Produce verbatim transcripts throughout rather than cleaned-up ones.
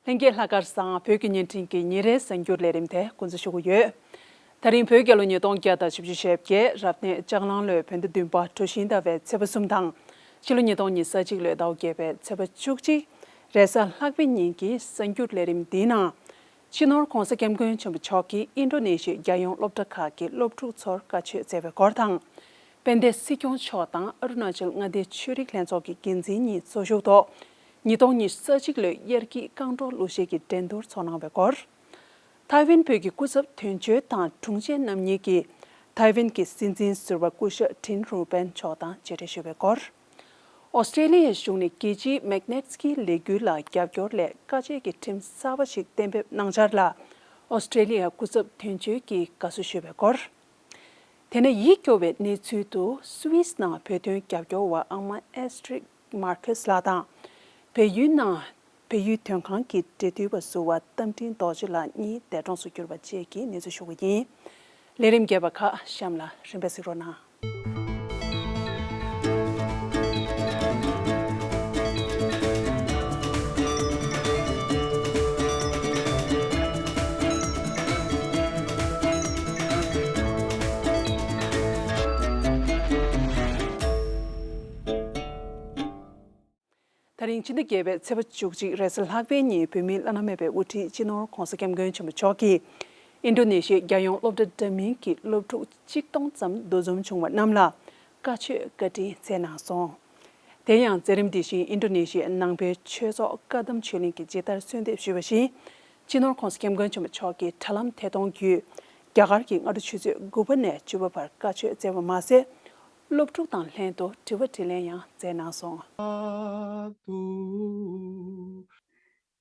ལྷན་རྒྱས་ལྷག་དཀར་བཟང་། བོད་ཀྱི་བརྙན་འཕྲིན་གྱི་ཉིན་རེའི་གསར་འགྱུར་ལས་རིམ་དེ་འགོ་འཛུགས་ཞུ་གི་ཡོད། ད་རིང་བོད་རྒྱལ་ལོ་ཉིས་སྟོང་བརྒྱ་དང་བཞི་བཅུ་ཞེ་བརྒྱད། རབ་གནས་ལྕགས་གླང་ལོའི་བོད་ཟླ་བདུན་པ་གྲོ་བཞིན་ཟླ་བའི་ཚེས་པ་གསུམ་དང་། ཕྱི་ལོ་ཉིས་སྟོང་ཉི་ཤུ་རྩ་གཅིག་ལོའི་ཟླ་བ་བརྒྱད་པའི་ཚེས་པ་བཅུ་གཅིག་རེས་གཟའ་ལྷག་པའི་ཉིན་གྱི་གསར་འགྱུར་ལས་རིམ་འདིའི་ནང་། སྤྱི་ནོར་༧གོང་ས་༧སྐྱབས་མགོན་ཆེན་པོ་མཆོག་གིས་ཨིན་ཌོ་ནེ་ཤི་ཡའི་རྒྱལ་ཡོངས་སློབ་གྲྭ་ཁག་གི་སློབ་ཕྲུག་ཚོར་བཀའ་ཆོས་སྩལ་བའི་སྐོར་དང་། དཔལ་ལྡན་སྲིད་སྐྱོང་མཆོག་དང་ཨ་རུ་ན་ཅལ་མངའ་སྡེའི་ཆོས་རིག་ལྷན་ཚོགས་ཀྱི་འགན་འཛིན་གཉིས་གཙོ་བཞུགས་ཐོག་ཉིས་སྟོང་ཉི་ཤུ་རྩ་གཅིག་ལོའི་དབྱར་སྐྱིད་རྐང་བྲོ་གླུ་གཞས་ཀྱི་འགྲན་བསྡུར་ཚོགས་གནང་བའི་སྐོར། ཐའེ་ཝན་བོད་ཀྱི་སྐུ་ཚབ་དོན་གཅོད་དང་དྲུང་ཆེ་རྣམ་གཉིས་ཀྱིས་ཐའེ་ཝན་གྱི་སྲིད་འཛིན་ཟུར་པ་སྐུ་ཞབས་ཁྲིན་རུའུ་པན་མཆོག་དང་མཇལ་འཕྲད་ཞུས་པའི་སྐོར། ཨོ་སི་ཀྲེ་ལི་ཡའི་གཞུང་ནས་རྒྱལ་སྤྱིའི་མེག་ནེ་ཊི་སི་ཀི་ལས་འགུལ་ལ་རྒྱབ་སྐྱོར་སླད་དཀའ་སྤྱད་ཀྱི་ཁྲིམས་གསར་པ་ཞིག་གཏན་འབེབས་གནང་འཆར་ལ། ཨོ་སི་ཀྲེ་ལི་ཡའི་སྐུ་ཚབ་དོན་གཅོད་ཀྱིས་དགའ་བསུ་ཞུས་པའི་སྐོར། དེ་ནས་ཡིད་སྐྱོ་བའི་གནས་ཚུལ་དུ། སུད་སི་ནང་བོད་དོན་རྒྱབ་སྐྱོར་བ་ཨང་མ་ཨེ་སི་ཊི་རིག་མར་ཁེ་སི་ལགས་དང་། བལ་ཡུལ་ནང་བལ་ཡུལ་དོན་ཁང་གི་འབྲེལ་མཐུད་པ་ཟུར་པ་རྟ་མགྲིན་རྡོ་རྗེ་ལགས་གཉིས་འདས་གྲོངས་སུ་གྱུར་པ་བཅས་ཀྱི་གནས་ཚུལ་ཞུ་གི་ཡིན། ལས་རིམ་རྒྱས་པ་ཁག་གཤམ་ལ་རིམ་པས་གཟིགས་རོགས་གནང་། ད་རིང་ཕྱི་ཟླ་བརྒྱད་པའི་ཚེས་པ་བཅུ་གཅིག་རེས་གཟའ་ལྷག་པའི་ཉིན་བོད་མིའི་བླ་ན་མེད་པའི་དབུ་ཁྲིད་སྤྱི་ནོར་༧གོང་ས་༧སྐྱབས་མགོན་ཆེན་པོ་མཆོག་གིས་ཨིན་ཌོ་ནེ་ཤི་ཡའི་རྒྱལ་ཡོངས་སློབ་གྲྭ་འདྲ་མིན་གྱི་སློབ་ཕྲུག་གཅིག་སྟོང་ཙམ་འདུ་འཛོམས་བྱུང་བ་རྣམས་ལ་བཀའ་ཆོས་བཀའ་དྲིན་སྩལ་གནང་སོང་། དེ་ཡང་མཛད་རིམ་འདི་བཞིན་ཨིན་ཌོ་ནེ་ཤི་ཡའི་ནང་པའི་ཆོས་ཚོགས་བཀའ་གདམས་ཆོས་གླིང་གིས་ཇི་ལྟར་གསོལ་འདེབས་ཞུས་པ་བཞིན། སྤྱི་ནོར་༧གོང་ས་༧སྐྱབས་མགོན་ཆེན་པོ་མཆོག་གིས་དྲ་ལམ་ཐད་གཏོང་བརྒྱུད་རྒྱ་གར་གྱི་སྔ་དྲོ་ཆུ་ཚོད་དགུ་པ་ནས་བཅུ་པ་བར་བཀའ་ཆོས་སྩལ་བ་མ་ཟད། སློབ་ཕྲུག་དང་ལྷན་དུ་དྲི་བ་དྲིས་ལན་ཡང་མཛད་གནང་སོང་།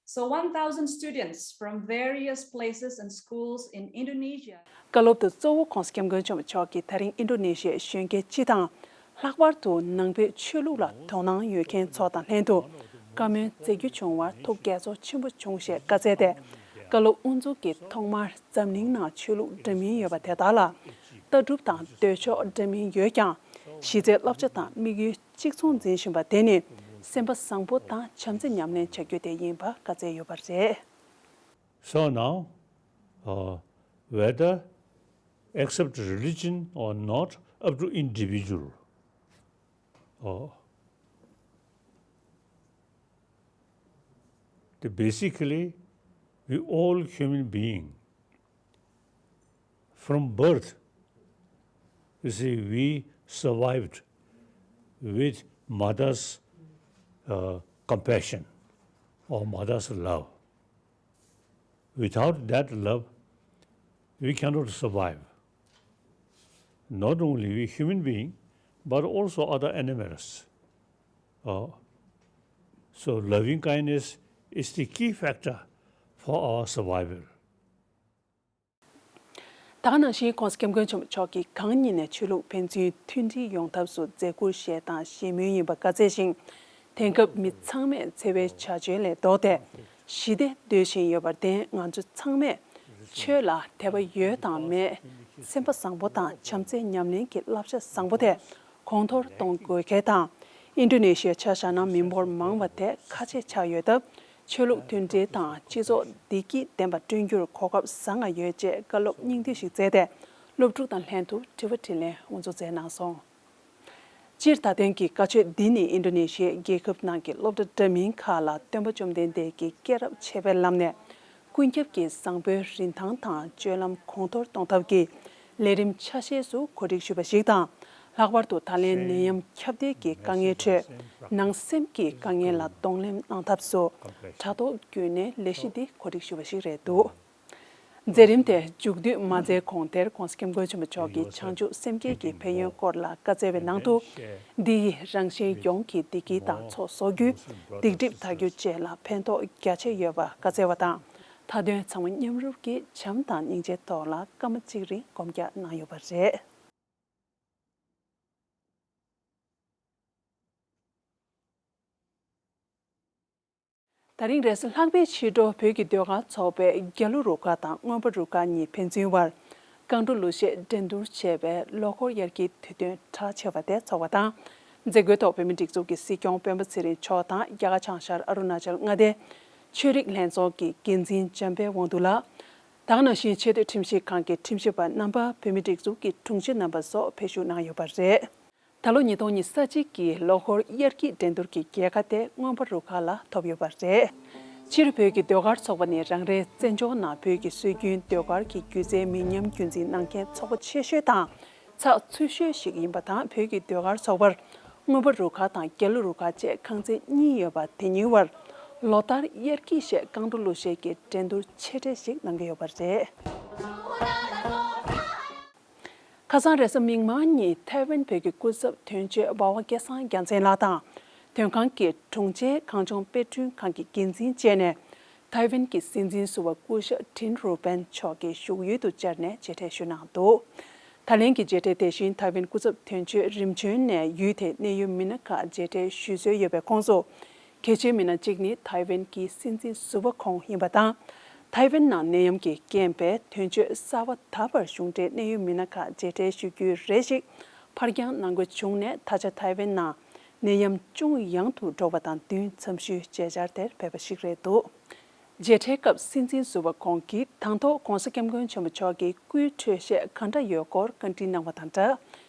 So one thousand students from various places and schools in Indonesia. བཀའ་སློབ་ཏུ་གཙོ་བོ་༧གོང་ས་༧སྐྱབས་མགོན་ཆེན་པོ་མཆོག་གིས་ད་རིང་ཨིན་ཌོ་ནེ་ཤི་ཡའི་གཞོན་སྐྱེས་སྤྱི་དང་། ལྷག་པར་དུ་ནང་པའི་ཆོས་ལུགས་ལ་དོ་སྣང་ཡོད་མཁན་ཚོ་དང་ལྷན་དུ་བཀའ་མོལ་མཛད་རྒྱུ་བྱུང་བར་ཐུགས་དགྱེས་ཚོར་ཆེན་པོ་བྱུང་ཞེས་བཀའ་སྩལ་ཏེ། བཀའ་སློབ་དབུ་འཛུགས་ཀྱིས་ཐོག་མར་འཛམ་གླིང་ནང་ཆོས་ལུགས་འདྲ་མིན་ཡོད་པ་དེ་དག་ལ་ལྟ་གྲུབ་དང་འདོད་ཕྱོགས་འདྲ་མིན་ཡོད་ཀྱང་། གཞི་རྩའི་བསླབ་བྱ་དང་དམིགས་ཡུལ་གཅིག་མཚུངས་འཛིན་བཞིན་པ་དེ་ནི་སེམས་པ་བཟང་པོ་དང་བྱམས་བརྩེ་ཉམས་ལེན་བྱ་རྒྱུ་དེ་ཡིན་པ་བཀའ་སྩལ་ཡོད་པ་རེད། So now, uh, whether accept religion or not, up to individual. Uh, the basically, we all human being, from birth, you see, we survived with mother's, uh, compassion or mother's love. Without that love, we cannot survive. Not only we human being, but also other animals. Uh, so loving kindness is the key factor for our survival. ད་ག་ནང་བཞིན་༧གོང་ས་༧སྐྱབས་མགོན་ཆེན་པོ་མཆོག་གིས་གང་ཉིད་ནས་ཆོས་ལུགས་ཕན་ཚུན་མཐུན་སྒྲིལ་ཡོང་ཐབས་སུ་མཛད་ཁུར་བཞེས་དང་བཞེས་མུས་ཡིན་པ་བཀའ་སྩལ་ཞིང་། དེང་སྐབས་མི་ཚང་མས་འཚེ་བའི་བྱ་སྤྱོད་ལས་ལྡོག་སྟེ། ཞི་བདེ་འདོད་བཞིན་ཡོད་པར་བརྟེན། ང་ཚོ་ཚང་མས་ཆོས་ལ་དད་པ་ཡོད་དང་མེད། སེམས་པ་བཟང་པོ་དང་བྱམས་བརྩེ་ཉམས་ལེན་གྱི་བསླབ་བྱ་བཟང་པོ་དེ་གོང་མཐོར་གཏོང་དགོས་གལ་དང་། ཨིན་ཌོ་ནེ་ཤི་ཡའི་ཆ་བཞག་ན་མི་འབོར་མང་བ་དེ་ཁ་ཆེ་ཆགས་ཡོད་སྟབས། ཆོས་ལུགས་མཐུན་སྒྲིལ་དང་སྤྱི་ཚོགས་བདེ་སྐྱིད་ལྡན་པ་བསྐྲུན་རྒྱུར་གོ་སྐབས་བཟང་ང་ཡོད་ཅེས་བཀའ་སློབ་སྙིང་བསྡུས་ཤིག་སྩལ་ཏེ། སློབ་ཕྲུག་དང་ལྷན་དུ་དྲི་བ་དྲིས་ལན་དབུ་འཛུགས་མཛད་གནང་སོང་། སྤྱིར་ད་ཐེངས་ཀྱི་བཀའ་ཆོས་འདི་ནི་ཨིན་ཌོ་ནེ་ཤི་ཡའི་རྒྱལ་ཁབ་ནང་གི་སློབ་གྲྭ་འདྲ་མིན་ཁག་ལ་སྟོན་པ་བཅོམ་ལྡན་འདས་ཀྱི་སྐྱེས་རབས་འཆད་པའི་ལམ་ནས་ཀུན་ཁྱབ་ཀྱི་བཟང་པོའི་རིན་ཐང་དང་སྤྱོད་ལམ་གོང་མཐོར་གཏོང་ཐབས་ཀྱི་ལས་རིམ་ཆ་ཤས་སུ་གོ་སྒྲིག་ཞུས་པ་ཞིག་དང་། ལྷག་པར་དུ་ད་ལན་ནད་ཡམས་ཁྱབ་གདལ་གྱི་དཀའ་ངལ་ཁྲོད་ནང་སེམས་ཀྱི་དཀའ་ངལ་ལ་གདོང་ལེན་གནང་ཐབས་སུ་དྲ་ཐོག་བརྒྱུད་ནས་ལས་གཞི་འདི་གོ་སྒྲིག་ཞུས་པ་ཞིག་རེད་འདུག་མཛད་རིམ་དེ་མཇུག་བསྡུ་མ་མཛད་གོང་དེར་༧གོང་ས་༧སྐྱབས་མགོན་ཆེན་པོ་མཆོག་གིས་བྱང་ཆུབ་སེམས་བསྐྱེད་ཀྱི་ཕན་ཡོན་སྐོར་ལ་བཀའ་སྩལ་བའི་ནང་དུ། འདི་ཡིས་རང་གཞན་ཡོངས་ཀྱི་བདེ་སྐྱིད་དང་ཚོགས་གསོག་རྒྱུ། སྡིག་སྒྲིབ་དག་རྒྱུ་བཅས་ལ་ཕན་ཐོགས་རྒྱ་ཆེ་ཡོད་པ་བཀའ་སྩལ་བ་དང་། མཐའ་དོན་ཚང་མ་མཉམ་རུབ་ཀྱིས་བྱམས་དང་སྙིང་རྗེའི་ཐོག་ལ་སྐར་མ་གཅིག་རིང་སྒོམ་རྒྱག་གནང་ཡོད་པ་རེད། ད་རིང་རེས་གཟའ་ལྷག་པའི་ཕྱི་དྲོ་བོད་ཀྱི་ཟློས་གར་ཚོགས་པས་རྒྱ་ལོ་རུ་ཁག་དང་མངོན་པ་རུ་ཁག་གཉིས་ཕན་ཚུན་བར་རྐང་བྲོ་གླུ་གཞས་འགྲན་བསྡུར་བྱས་པའི་ལོ་འཁོར་དབྱར་སྐྱིད་དུས་སྟོན་གྲགས་ཆེ་བ་དེ་ཚོགས་པ་དང་། མཛད་སྒོའི་ཐོག་བོད་མིའི་སྒྲིག་འཛུགས་ཀྱི་སྲིད་སྐྱོང་སྤེན་པ་ཚེ་རིང་མཆོག་དང་རྒྱ་གར་བྱང་ཤར་ཨ་རུ་ན་ཅལ་མངའ་སྡེའི་ ཆོས་རིག་ལྷན་ཚོགས་ཀྱི་འགན་འཛིན་འཇམ་དཔལ་དབང་འདུས་ལགས། ད་ག་ནང་བཞིན་ཆེས་མཐོའི་ཁྲིམས་ཞིབ་ཁང་གི་ཁྲིམས་ཞིབ་པ་རྣམ་པ། བོད་མིའི་སྒྲིག་འཛུགས་ཀྱི་དྲུང་ཆེ་རྣམ་པ་སོགས་ཕེབས་ཞུགས་གནང་ཡོད་པ་རེད། ད་ལོ་ཉིས་སྟོང་ཉི་ཤུ་རྩ་གཅིག་གི་ལོ་འཁོར་དབྱར་སྐྱིད་འགྲན་བསྡུར་གྱི་རྒྱལ་ཁ་དེ་མངོན་པ་རུ་ཁག་ལ་ཐོབ་ཡོད་པ་རེད། སྤྱིར་བོད་ཀྱི་ཟློས་གར་ཚོགས་པ་ནི་རང་རེའི་བཙན་བྱོལ་ནང་བོད་ཀྱི་སྲོལ་རྒྱུན་ཟློས་གར་གྱི་སྒྱུ་རྩལ་མི་ཉམས་རྒྱུན་འཛིན་གནང་མཁན་ཚོགས་པ་ཆེ་ཤོས་དང་ཚགས་ཚུད་ཤོས་ཤིག་ཡིན་པ་དང་། བོད་ཀྱི་ཟློས་གར་ཚོགས་པར་མངོན་པ་རུ་ཁག་དང་རྒྱ་ལོ་རུ་ཁག་བཅས་ཁང་ཚན་གཉིས་ཡོད་པ་དེ་གཉིས་བར་ལོ་ལྟར་དབྱར་སྐྱིད་ཞེས་རྐང་བྲོ་གླུ་གཞས་ཀྱི་འགྲན་བསྡུར་ཆེ་གྲས་ཤིག་གནང་གི་ཡོད་པ་རེད། ཁ་སང་རེས་གཟའ་མིག་དམར་ཉིན་ཐའེ་ཝན་བོད་ཀྱི་སྐུ་ཚབ་དོན་གཅོད་འབའ་བ་སྐལ་བཟང་རྒྱལ་མཚན་ལགས་དང་། དོན་ཁང་གི་དྲུང་ཆེ་གངས་ལྗོངས་དཔེ་སྐྲུན་ཁང་གི་འགན་འཛིན་བཅས་ནས། ཐའེ་ཝན་གྱི་སྲིད་འཛིན་ཟུར་པ་སྐུ་ཞབས་ཁྲིན་རུ་པན་མཆོག་གི་བཞུགས་ཡུལ་དུ་བཅར་ནས་མཇལ་འཕྲད་ཞུས་གནང་འདུག། ད་ལན་གྱི་མཇལ་འཕྲད་དེ་བཞིན་ཐའེ་ཝན་སྐུ་ཚབ་དོན་གཅོད་རིམ་བྱོན་ནས་ཡུལ་དེའི་གནད་ཡོད་མི་སྣ་ཁག་མཇལ་འཕྲད་ཞུ་སྲོལ་ཡོད་པའི་ཁོངས་སུ། གལ་ཆེའི་མི་སྣ་གཅིག་ནི་ཐའེ་ཝན་གྱི་སྲིད་འཛིན་ཟུར་པ་ཁོང་ཡིན་པ་དང་། ཐའེ་ཝན་ནང་ནད་ཡམས་ཀྱི་རྐྱེན་པས་དོན་གཅོད་གསར་པ་ད་བར་གཞུང་འབྲེལ་གནད་ཡོད་མི་སྣ་ཁག་མཇལ་འཕྲད་ཞུ་རྒྱུའི་རེ་ཞིག་ཕར་འགྱངས་གནང་དགོས་བྱུང་ནས། ད་ཆ་ཐའེ་ཝན་ནང་ནད་ཡམས་ཅུང་ཡང་དུ་འགྲོ་བ་དང་བསྟུན་འཚམས་ཞུའི་མཇལ་བཅར་དེར་ཕེབས་པ་ཞིག་རེད་འདུག། མཇལ་འཕྲད་སྐབས་སྲིད་འཛིན་ཟུར་པ་ཁོང་གིས་དང་ཐོག་༧གོང་ས་༧སྐྱབས་མགོན་ཆེན་པོ་མཆོག་གི་སྐུའི་འཕྲོད་བཞེས་ག་འདྲ་ཡོད་སྐོར་བཀའ་འདྲི་གནང་བ་དང་སྦྲགས།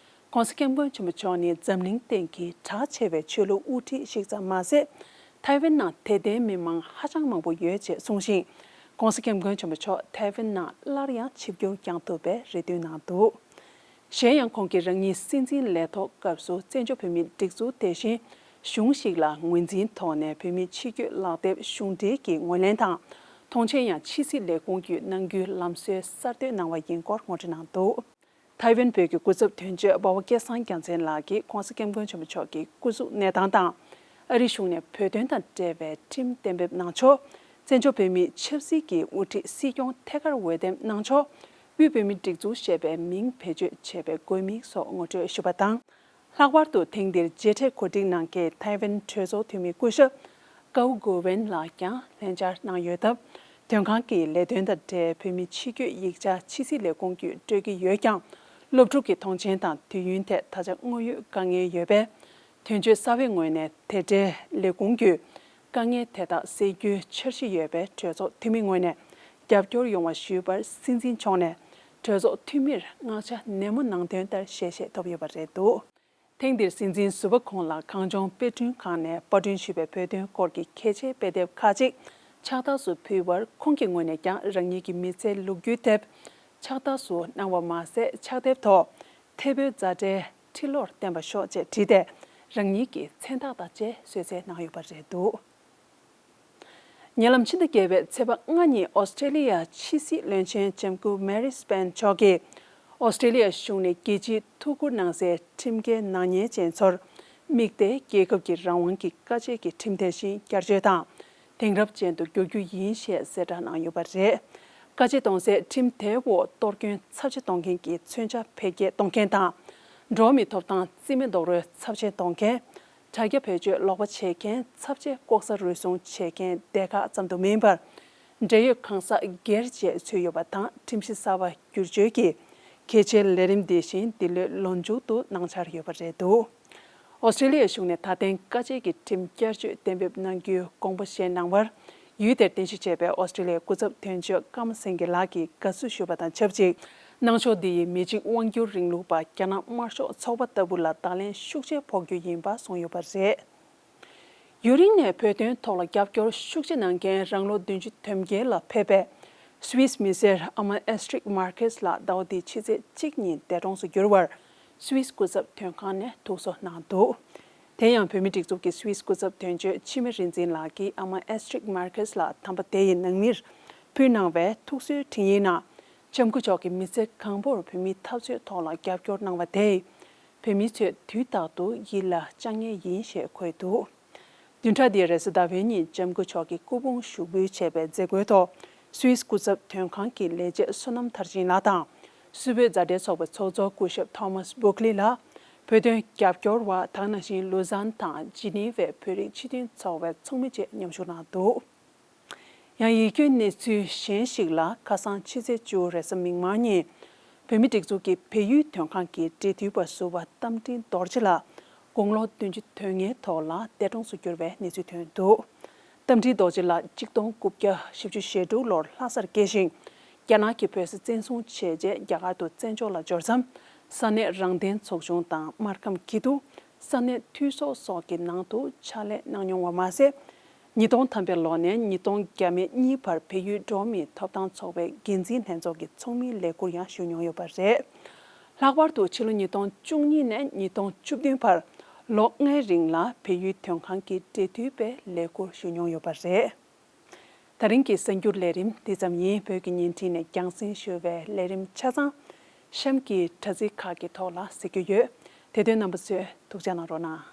༧གོང་ས་༧སྐྱབས་མགོན་ཆེན་པོ་མཆོག་ནི་འཛམ་གླིང་སྟེང་གི་གྲགས་ཆེ་བའི་ཆོས་ལུགས་དབུ་ཁྲིད་ཞིག་ཙམ་མ་ཟད། ཐའེ་ཝན་ནང་དད་ལྡན་མི་མང་ཧ་ཅང་མང་པོ་ཡོད་ཅེས་གསུངས་ཤིང་། ༧གོང་ས་༧སྐྱབས་མགོན་ཆེན་པོ་མཆོག་ཐའེ་ཝན་ནང་སླར་ཡང་ཆིབས་བསྒྱུར་བསྐྱང་ཐུབ་པའི་རེ་འདུན་གནང་འདུག། གཞན་ཡང་ཁོང་གིས་རང་ཉིད་སྲིད་འཛིན་ལས་ཐོག་སྐབས་སུ་བཙན་བྱོལ་བོད་མིའི་སྒྲིག་འཛུགས་དེ་བཞིན་གཞུང་ཞིག་ལ་ངོས་འཛིན་ཐོག་ནས་བོད་མིའི་ཕྱི་སྐྱོད་ལག་དེབ་གཞུང་འབྲེལ་གྱི་ངོས་ལེན་དང་། མཐོང་མཆན་ཡང་ཕྱི་སྲིད་ལས་ཁུངས་བརྒྱུད་གནང་རྒྱུའི་ལམ་སྲོལ་གསར་གཏོད་གནང་བ་ཡིན་སྐོར་ངོ་སྤྲོད་གནང་འདུག། ཐའེ་ཝན་བོད་ཀྱི་སྐུ་ཚབ་དོན་གཅོད་འབའ་བ་སྐལ་བཟང་རྒྱལ་མཚན་ལགས་ཀྱིས་༧གོང་ས་༧སྐྱབས་མགོན་ཆེན་པོ་མཆོག་གི་སྐུ་གཟུགས་གནས་སྟངས་དང་། ཨ་རིའི་གཞུང་ནས་བོད་དོན་དང་འབྲེལ་བའི་ཁྲིམས་གཏན་འབེབས་གནང་ཕྱོགས། བཙན་བྱོལ་བོད་མིའི་ཆབ་སྲིད་ཀྱི་དབུ་ཁྲིད་སྲིད་སྐྱོང་ཐད་ཀར་འོས་འདེམས་གནང་ཕྱོགས། དབུས་བོད་མིའི་སྒྲིག་འཛུགས་ཞེས་པའི་མིང་བེད་སྤྱོད་བྱས་པའི་དགོས་དམིགས་སོགས་ངོ་སྤྲོད་ཞུས་པ་དང་། ལྷག་པར་དུ་ཐེངས་འདིར་མཇལ་འཕྲད་གོ་སྒྲིག་གནང་མཁན་ཐའེ་ཝན་གྲོས་ཚོགས་འཐུས་མི་སྐུ་ཞབས་ཀའུ་གོ་ཝེན་ལགས་ཀྱང་ལྷན་བཅར་གནང་ཡོད་སྟབས། དོན་ཁང་གི་ལས་དོན་དང་འབྲེལ་བོད་མིའི་ཕྱི་སྐྱོད་ཡིག་ཆ་ཕྱི་སྲིད་ལས་ཁུངས་བརྒྱུད་སྤྲོད་ཀྱི་ཡོད་ཀྱང་། སློབ་ཕྲུག་གི་མཐོང་མཆན་དང་དུས་ཡུན་ཐད་ད་ཆ་དངོས་ཡོད་དཀའ་ངལ་ཡོད་པས། དོན་གཅོད་གསར་པའི་ངོས་ནས་དེ་འབྲེལ་ལས་ཁུངས་བརྒྱུད་དཀའ་ངལ་དེ་དག་སེལ་རྒྱུའི་འཆར་གཞི་ཡོད་པས། གྲོས་ཚོགས་འཐུས་མི་ངོས་ནས་རྒྱབ་སྐྱོར་ཡོང་བ་ཞུས་པར། སྲིད་འཛིན་མཆོག་ནས་གྲོས་ཚོགས་འཐུས་མིར་མངགས་ཆ་ནན་མོ་གནང་དོན་ལྟར་ཞལ་བཞེས་ཐོབ་ཡོད་པ་རེད་འདུག། ཐེངས་འདིར་སྲིད་འཛིན་ཟུར་པ་ཁོང་ལ་གངས་ལྗོངས་དཔེ་སྐྲུན་ཁང་ནས་པར་སྐྲུན་ཞུས་པའི་བོད་དོན་སྐོར་གྱི་གལ་ཆེའི་དཔེ་དེབ་ཁག་ཅིག་ཕྱག་རྟགས་སུ་ཕུལ་བར། ཁོང་གི་ངོས་ནས་ཀྱང་རང་ཉིད་ཀྱི་མི་ཚེའི་ལོ་རྒྱུས་དེབ་ཕྱག་རྟགས་སུ་གནང་བ་མ་ཟད། ཕྱག་དེབ་ཐོག་ཐེ་བོའི་ཛ་དྲའི་ཁྲི་ལོར་བརྟན་པར་ཤོག་ཅེས་བྲིས་ཏེ། རང་ཉིད་ཀྱི་མཚན་རྟགས་དང་བཅས་གསོལ་སྩལ་གནང་ཡོད་པ་རེད་འདུག། ཉེ་ལམ་ཕྱི་ཟླ་བརྒྱད་པའི་ཚེས་པ་ལྔ་ཉིན། ཨོ་སི་ཀྲེ་ལི་ཡ་ཕྱི་སྲིད་བློན་ཆེན་ལྕམ་སྐུ་མེ་རི་སི་པན་མཆོག་གིས། ཨོ་སི་ཀྲེ་ལི་ཡ་གཞུང་ནས་རྒྱལ་སྤྱིའི་ཐུགས་ཁུར་གནང་སའི་ཁྲིམས་འགལ་ནག་ཉེས་ཅན་ཚོར་དམིགས་ཏེ། རྒྱལ་ཁབ་ཀྱི་རང་དབང་གི་ཀ་ཆས་ཀྱི་ཁྲིམས་དེ་བཞིན་བསྐྱར་བཅོས་དང་། དེང་རབས་ཅན་དུ་བསྒྱུར་རྒྱུ་ཡིན་ཞེས་གསལ་བསྒྲགས་གནང་ཡོད་པ་རེད། ཀ་ཆས་གཏོང་སའི་ཁྲིམས་དེའི་འོག་གཏོར་སྐྱོན་ཚབས་ཆེ་གཏོང་མཁན་གྱི་མཚོན་ཆ་འཕེལ་རྒྱས་གཏོང་མཁན་དང་། འགྲོ་བ་མིའི་ཐོབ་ཐང་རྩིས་མེད་རྡོག་རོལ་ཚབས་ཆེན་གཏོང་མཁན། དྲ་རྒྱ་བེད་སྤྱོད་ལོག་པ་བྱེད་མཁན། ཚབས་ཆེ་ལྐོག་ཟ་རུལ་སུངས་བྱེད་མཁན་སྡེ་ཁག་ཙམ་དུ་མིན་པར། འབྲེལ་ཡོད་གང་ཟག་སྒེར་བཅས་ཚུད་ཡོད་པ་དང་། ཁྲིམས་གཞི་གསར་པ་བསྒྱུར་བཅོས་ཀྱི་གལ་ཆེའི་ལས་རིམ་འདི་བཞིན་འདི་ལོའི་ལོ་མཇུག་ཏུ་གནང་འཆར་ཡོད་པ་རེད་འདུག། ཨོ་སི་ཀྲེ་ལི་ཡ་གཞུང་ནས་ད་ཐེངས་ཀ་ཆས་ཀྱི་ཁྲིམས་བསྐྱར་བཅོས་གཏན་འབེབས་གནང་རྒྱུའི་དགོངས་པ་བཞེས་གནང་བར། ཡུལ་དེར་རྟེན་གཞི་བྱས་པའི་ཨོ་སི་ཀྲེ་ལི་ཡའི་སྐུ་ཚབ་དོན་གཅོད་ཀརྨ་སེང་གེ་ལགས་ཀྱིས་དགའ་བསུ་ཞུས་པ་དང་ཆབས་ཅིག། གནང་ཕྱོགས་འདི་ཡིས་མི་གཅིག་དབང་སྒྱུར་རིང་ལུགས་པ་རྒྱ་ནག་དམར་ཤོག་ཚོགས་པ་ལྟ་བུ་ལ་བརྡ་ལན་ཤུགས་ཆེ་ཕོག་རྒྱུ་ཡིན་པ་གསུངས་ཡོད་པ་རེད། ཡུན་རིང་ནས་བོད་དོན་ཐོག་ལ་རྒྱབ་སྐྱོར་ཤུགས་ཆེ་གནང་མཁན་རང་ལོ་བདུན་ཅུ་དོན་བརྒྱད་ལ་ཕེབས་པའི་སུད་སི་མི་སེར་ཨ་མ་ཨེ་སི་ཊི་རིག་མར་ཁེ་སི་ལགས་ཟླ་བ་འདིའི་ཕྱི་ཚེས་གཅིག་ཉིན་འདས་གྲོངས་སུ་གྱུར་བར། སུད་སི་སྐུ་ཚབ་དོན་ཁང་ནས་ཐུགས་གསོ་གནང་འདུག། དེ་ཡང་བོད་མིའི་སྒྲིག་འཛུགས་ཀྱི་སུད་སི་སྐུ་ཚབ་དོན་གཅོད་འཆི་མེད་རིག་འཛིན་ལགས་ཀྱིས་ཨ་མ་ཨེ་སི་ཊི་རིག་མར་ཁེ་སི་ལགས་དམ་པ་དེ་ཡི་ནང་མིར་ཕུལ་གནང་བའི་ཐུགས་གསོའི་འཕྲིན་ཡིག་ནང་། ལྕམ་སྐུ་མཆོག་གིས་མི་ཚེ་གང་པོར་བོད་མིའི་འཐབ་རྩོད་ཐོག་ལ་རྒྱབ་སྐྱོར་གནང་བ་དེས། བོད་མི་ཚོས་དུས་རྟག་ཏུ་ཡིད་ལ་བཅངས་མཁན་ཡིན་ཞེས་འཁོད་འདུག། བདུན་ཕྲག་འདིའི་རེས་གཟའ་ཟླ་བའི་ཉིན་ལྕམ་སྐུ་མཆོག་གི་སྐུ་ཕུང་ཞུགས་འབུལ་བྱས་པའི་མཛད་སྒོའི་ཐོག། སུད་སི་སྐུ་ཚབ་དོན་ཁང་གི་ལས་བྱེད་བསོད་ནམས་མཐར་ཕྱིན་ལགས་དང་། སུད་བོད་མཛའ་འབྲེལ་ཚོགས་པའི་ཚོགས་གཙོ་སྐུ་ཞབས་ཐོ་མཱས་སྦུག་ལི་ལགས། བོད་དོན་རྒྱབ་སྐྱོར་བ་དང་། ནང་བཞིན་ལུ་ཛན་དང་ཇི་ནི་ཝའི་བོད་རིགས་སྤྱི་མཐུན་ཚོགས་པའི་ཚོགས་མི་བཅས་མཉམ་ཞུགས་གནང་འདུག། ཡང་ཡིད་སྐྱོའི་གནས་ཚུལ་གཞན་ཞིག་ལ། ཁ་སང་ཕྱི་ཚེས་བཅུ་རེས་གཟའ་མིག་དམར་ཉིན། བོད་མིའི་སྒྲིག་འཛུགས་ཀྱི་བལ་ཡུལ་དོན་ཁང་གི་འབྲེལ་མཐུད་པ་ཟུར་པ་རྟ་མགྲིན་རྡོ་རྗེ་ལགས་དགུང་ལོ་བདུན་ཅུ་དོན་ལྔའི་ཐོག་ལ་འདས་གྲོངས་སུ་གྱུར་བའི་གནས་ཚུལ་ཐོན་འདུག། རྟ་ རྟ་མགྲིན་རྡོ་རྗེ་ལགས་གཅིག་སྟོང་དགུ་བརྒྱ་བཞི་བཅུ་ཞེ་དྲུག་ལོར་ལྷ་སར་སྐྱེས་ཤིང་། རྒྱ་ནག་གིས་བོད་ས་བཙན་བཟུང་བྱས་རྗེས་རྒྱ་གར་དུ་བཙན་བྱོལ་ལ་འབྱོར་མཚམས། ས་གནས་རང་བདེན་ཚོགས་ཆུང་དང་སྨར་ཁམས་སྐྱིད་སྡུག་ས་གནས་འཐུས་ཚོགས་སོགས་ཀྱི་ནང་དུ་ཕྱག་ལས་གནང་མྱོང་བ་མ་ཟད། ཉིས་སྟོང་ཐམ་པའི་ལོ་ནས་ཉིས་སྟོང་བརྒྱ་མེད་གཉིས་བར་བལ་ཡུལ་འགྲོ་བ་མིའི་ཐོབ་ཐང་ཚོགས་པའི་འགན་འཛིན་ལྷན་ཚོགས་ཀྱི་ཚོགས་མིའི་ལས་ཁུར་ཡང་ཞུ་མྱོང་ཡོད་པ་རེད། ལྷག་པར་དུ་ཕྱི་ལོ་ཉིས་སྟོང་བཅུ་གཉིས་ནས་ཉིས་སྟོང་བཅུ་བདུན་བར་ལོ་ལྔའི་རིང་ལ་བལ་ཡུལ་དོན་ཁང་གི་འབྲེལ་མཐུད་པའི་ལས་ཁུར་ཞུ་མྱོང་ཡོད་པ་རེད། ད་རིང་གི་གསར་འགྱུར་ལས་རིམ་འདི་ཙམ་ཡིན། བོད་ཀྱི་བརྙན་འཕྲིན་ནས་རྒྱང་སྲིང་ཞུ་བའི་ལས་རིམ་ཆ་ཚང་གཤམ་གྱི་དྲ་ཚིགས་ཁག་གི་ཐོག་ལ་གཟིགས་རྒྱུ་ཡོད། དེ་དོན་རྣམ་པ་ཚོས་ཐུགས་རྗེ་གནང་རོགས་གནང་།